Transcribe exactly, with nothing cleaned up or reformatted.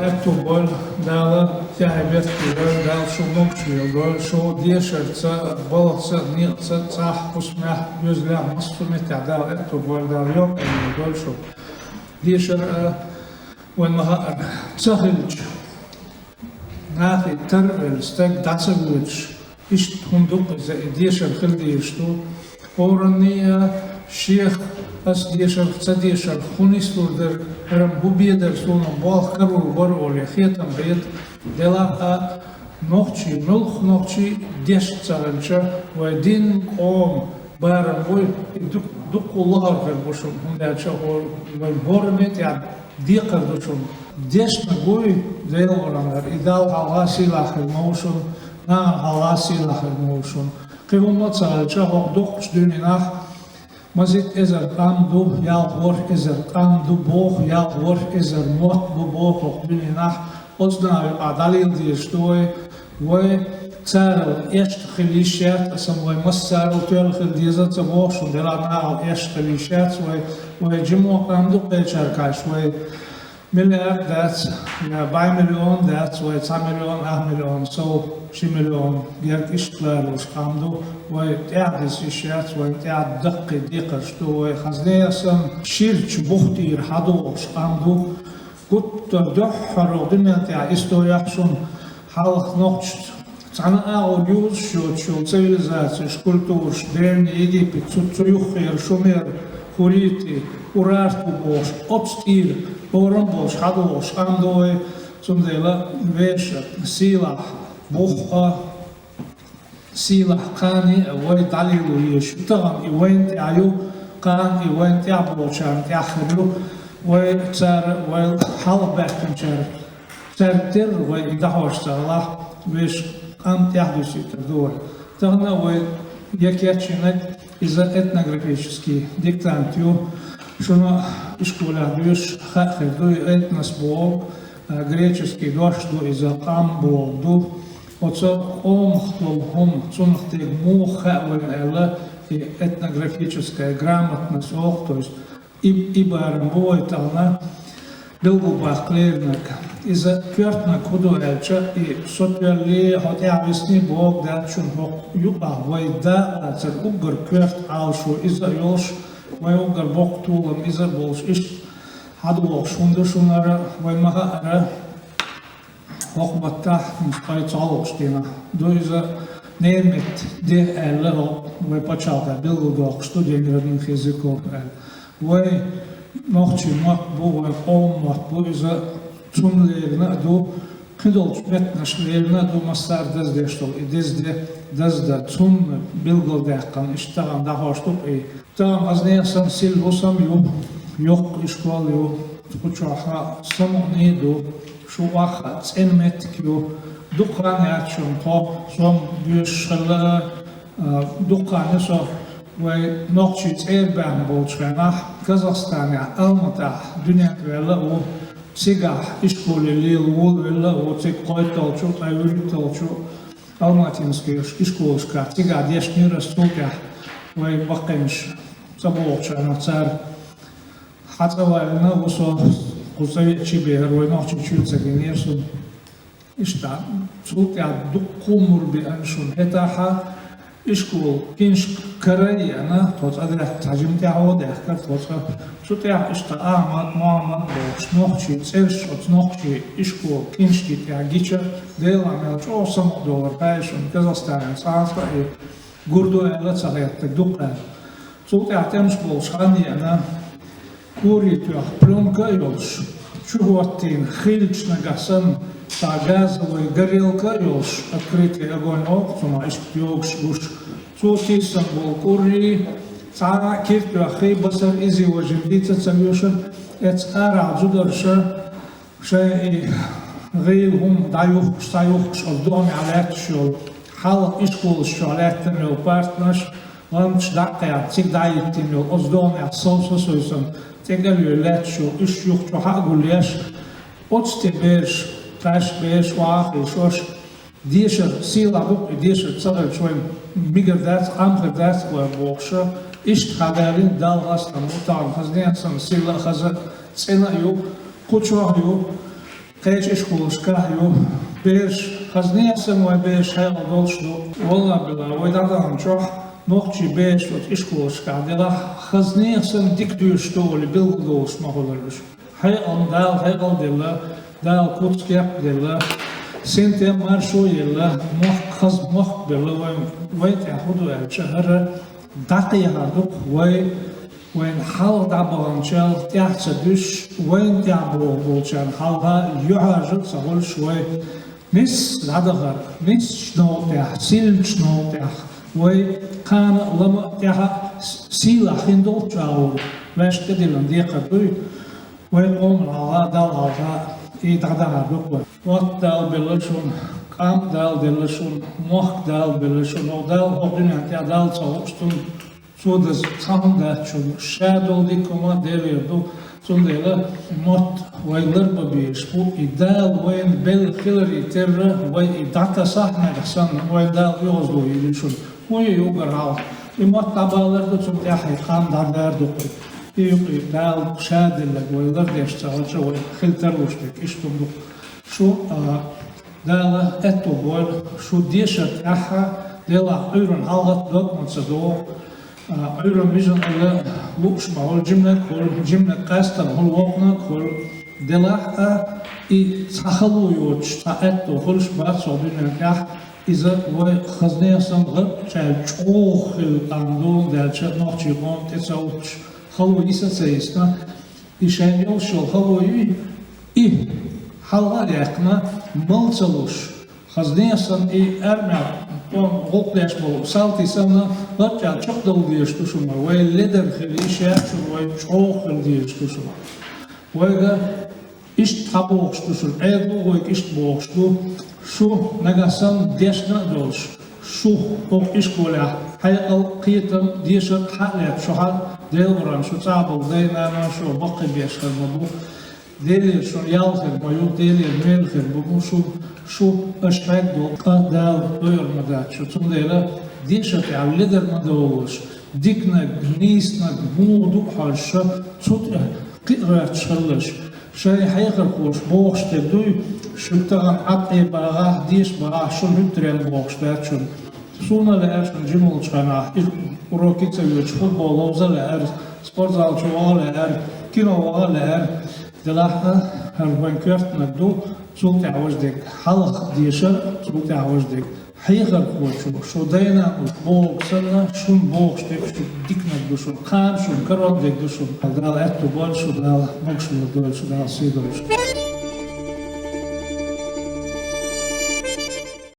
Аьттув бойла, Дала тӀехье беркате йойла, Дала шу могаш йойла, шу дешарца, балхаца, некъаца, цӀахь, хӀусамехь, доьзалехь, массо а меттехь Дала аьттув бойла, Дала йоккха йойла шу. Дешар а вайн ма хаъара ца хилча, нахе тара а велла, стаг дӀа ца воьдуш, иштта хӀума ду-кх иза, и дешар хила дезаш ду. ХӀоранна а шех, ас дешарх, ца дешарх, хӀун нислур дара, хӀара-м хӀун бе дара, суна-м болх карор бара олий, хетам бета. Делахь а нохчий, муьлхха нохчий дешна ца хилча, вай дин, къоман барам буй, и ду-, дуккха лахара хир бу шуна, хӀунда аьлча хӀо-, вайн хӀоранна тӀехь декхар ду шуна. Дешна гуй, Делан гӀоранара, и Далла хьалха сийлахь хир ма ву шуна, нахана хьалха сийлахь хир ма ву шуна. Кхин хӀумма а ца хилча, хӀокху дукхачу дуьненахь мазитта эзар къам ду, ялх ворхӀ эзар къам ду боху, ялх ворхӀ эзар мотт бу боху хӀокху дуьненахь, оцу наха юкъахь дӀалела дезаш ду вай. Вай царал эшна хила йиш яц, аса вай массарал тоьлла хила деза ца боху шуна, делахь нахал эшна хила йиш яц вай. Вай жима къам ду кхечаьрга кхайкхаш, вай миллиард дац, я бӀе миллион дац, вай цхьа миллион, ах миллион, сов ши миллион, герга иштта лоруш къам ду. Вай тӀаьхьадиса йиш яц, вайн тӀаьхьа даккхий декхарш ду, вай хазне а санна, ширачу бух тӀера хьадогӀуш къам ду. Гуттар дуьххьара дуьнен тӀехь исторехь шуна хьалха нохчашца цхьана агӀор юзуш йоцуш йолу цивилизацеш, культураш, Древний Египет, цу, цу юххера Шумер, Хуррити, Урарту бохуш, оцу тӀера хӀоранна болуш хьадогӀуш къам ду вай, цундела вешан сийлахь бух а, сийлахь кхане а вай дӀалело езаш ю. Тахана и вайна тӀехь ю, кхана и вайна тӀехь болчарна тӀехь хир ю. Вай цара, вай хьалха баьхкинчара, цаьрга терра вай и дӀахьош ца хилахь, вешан къам тӀаьхьадуьсуьйтур ду вай. Тахана а вай я кечйинарг, иза этнографический диктант ю. Шуна ишколехь доьшуш хаа хир ду, и этнос бохург, а, греческий дош ду, иза къам бохург ду. Оцу къомах долу хӀума, цунах дерг муха хаьа вайна аьлла, и этнографическая грамотность олу, то есть и, и барам бу вай тахана билгалбаккха леринарг. Иза коьртаниг хӀун ду аьлча, и со тоьллий, хьо тӀаьхьависний бохург дац шуна, хӀокху юкъахь вай да а лацара уггар коьрта Ӏалашо иза а йолуш, вайн уггар боккха толам иза а болуш, иштта хьадогӀуш хӀума ду шуна хӀара, вай ма хаъара. ХӀокху маттахь, хӀинца кхин цхьалгӀачу дийнахь ду иза, ненан меттан де аьлла, хӀокху вай пачхьалкхехь билгалдоккхуш ду, День родных языков аьлла. Вай нохчийн мотт бу, вай къоман мотт бу иза, цунна лерина а ду, кхидолчу меттанаш лерина а ду, массара даздеш долу и деза де, даздан, цунна билгалдаьккхина, иштта тахана дӀахьош ду-кх и. Тахана хазне а санна силла хӀусам ю, йоккха ишкол ю, кху чохь самукъане а ду, шу охьахаа цӀена меттиг ю. Дукха хан яц шуна тхо, со-м доьшуш хилла, а, дукха хан ю со, вай нохчий цӀера баьхна болчу хенахь, Казахстанехь, Алматахь дуьнен тӀе ваьлла а ву, цигахь ишколе лела волавелла а ву, цига кхойтталгӀачу, ткъе вуьрхӀитталгӀачу Алматинских ишколашкахь, цигахь дешнера ас цул тӀаьхьа, вай баккхийнаш ца богӀучу хенахь цара. Хьан цӀа ваьллина ву со, кху совет чу бехара, вай нохчий чуьра ца гинера суна. Иштта, цул тӀаьхьа дуккха а мур беана шуна хӀетахь а, ишкол киншка кара а еана, тхо цӀа даьхкира, цхьа жима тӀаьхьо а даьхкира тхо цӀа. Цу тӀехь иштта Ахьмад, Мохьмад бохуш нохчий цӀераш оцу нохчий ишкол киншки тӀехь гича, Делан мел чӀогӀа самукъадолура хаьа шуна, Казахстанера цкъа а и гур ду аьлла а ца хеттарг ду-кх аьлла. Цул тӀаьхьа тӀемаш болуш хан еана, кори тоьхна плёнка а йолуш, чухӀоттийна хиллачу нагахь санна, цхьа газовый горелка а йолуш, открытый огонь олу-кх цунах, иштта йогуш, гуш. Цо тийсина болу кӀуррий, цхьа а кира тоьххий, басар изий-важий дийца ца вешара, эцу арахь зударша, шайн и гӀийла хӀума дӀаюхкуш, схьаюхкуш оцу догӀмехь лаьтташ йолу, хьалха ишколаш чохь лаьттина йолу партанаш, гӀанташ дӀа а кхаьхьна, цига дӀахӀиттийна йолу оцу догӀмехь сов-сов сойсана, тӀекӀел йолу лаьтташ йолу, уьш юха чӀогӀа а гулъеш, оцу тӀе бераш, кхаьш бераш, охьа а хиъшош, дешар сийлахь ду-кх и, дешар ца хилча вайн мегар дац, къам хир дац вайн бохуша, иштта хьадалийна Далла хастам бу, тахана хазне а санна сийлахь а, хаза а, цӀена а ю, кху чохь а ю. Кхечу ишколашкахь ю бераш, хазне а санна вайн бераш хьекъал долуш ду. Валлахь-биллахь, вай дӀадаханчохь нохчий бераш оцу ишколашкахь делахь, хазне а санна дика доьшуш ду олий билгалдолуш ма хуьлура уьш. Хьекъал, Дала хьекъал а делла, Дала куц кеп а делла, синтем, маршо а елла, мохк, хаза мохк а белла вайн, вайн тӀехь хӀун ду аьлча, хӀара дӀакхехьар ду-кх вай, вайна хьалха дӀабаханчарна тӀаьхьа ца дуьсуш, вайна тӀаьхьа богӀу болчарна хьалха юьхьӀаьржа а ца хуьлуш вай. Нисса дӀадахар, ниссачу новкъа тӀехь, сийлачу новкъа тӀехь, вай кхана а, лама а, тӀаьхьа а с-, сийлахь хин долчу агӀор ваьшна тӀедиллина декхар дуй, вай къоман хьалха, Далла хьалха и дӀадахьар ду-кх вай. Мотт Дала белла шуна, къам Дала делла шуна, мохк Дала белла шуна, Дала хӀокху дуьнен тӀехь Далла ца хууш цунна. Цо даза цхьа хӀума дац шуна, ша долу дика хӀума Делера ду, цундела мотт вай ларбан безаш бу, и Дала вайна белла хиларе терра, вай и дӀатасахь нагахь санна, вайн Дала оьгӀазло йийр ю шуна. ХӀун ю уггар хьалха? И мотт дӀабалар ду, цунна тӀаьхьа и къам дӀадар ду-кх. И юкъа и Дала ша делларг вай лардеш ца хилча, вай хила тарлуш дерг иштта хӀума ду-кх. Шу, а, Дала аьтто бойла, шу дешар тӀаьхьа, делахь Ӏуьйранна хьалхатта дог ма ца догӀу, а, Ӏуьйранна вижина хила лууш ма хуьлу, жиманиг а хуьлу, жиманиг къаьстина хуьлу, воккханиг а хуьлу, делахь а, и цхьа хало йоцуш, цхьа аьтто хуьлуш бац хӀокху дуьнен тӀехь, иза вай хазне а санна гӀарчӀаьлла чӀогӀа хилла къам ду, даьлча нохчийн къоман тӀе ца уттуш, хало йиса а ца йисна, и шайна йолуш йолу хало ю, и хьалха а яьккхина, мала ца луш, хазне а санна и армехь тӀом гӀуллакх деш болу салтий санна, гӀарчӀаьлла чекхдала дезаш ду шуна, вай ледара хила йиш яц шуна, вай чӀогӀа хила дезаш ду шуна. Вайга иштта схьабохуш ду шуна, Ӏедало а вайга иштта бохуш ду, шу нагахь санна дешна а долуш, шу хӀокху ишколехь хьекъал, кхетам, дешар хьа а лаьцна, шу хьан Делан урам, шу цӀахь болу дай-нана, шу баккхий беш хир ма бу. Делера шуна ял хир ма ю, Делера мел хир бу, шу, шу аша хьегна долу къа Дала дойур ма дац шу. Цундела дешар тӀехь ледар ма довлалаш, диканиг, нийсаниг муха ду а хьожуш, цу тӀе кхиа гӀерташ хилалаш. Шайн хьехархоша бохуш дерг дуй, шуьга тахана Ӏад Ӏе багӀахь, деша багӀахь, шуна хӀуьттаренна бохуш дац шуна. Суна а лаьара шуна жима волчу хенахь, и урокий ца воьдуш, футбол ловза а лаьара, спортзал чу ваха а лаьара, кино ваха а лаьара. Делахь а, хӀара вайн коьртаниг ду, цул тӀаьхьа важа дерг хьалха дешар, цул тӀаьхьа важа дерг хьехархочо, шу дай-нанас бохург санна, шуна бохуш дерг шу диканиг ду шуна, кхана шуна карор дерг ду шуна. Дала аьтто бойла шу, Дала могушалла дойла шу, Дала сий дойла шу.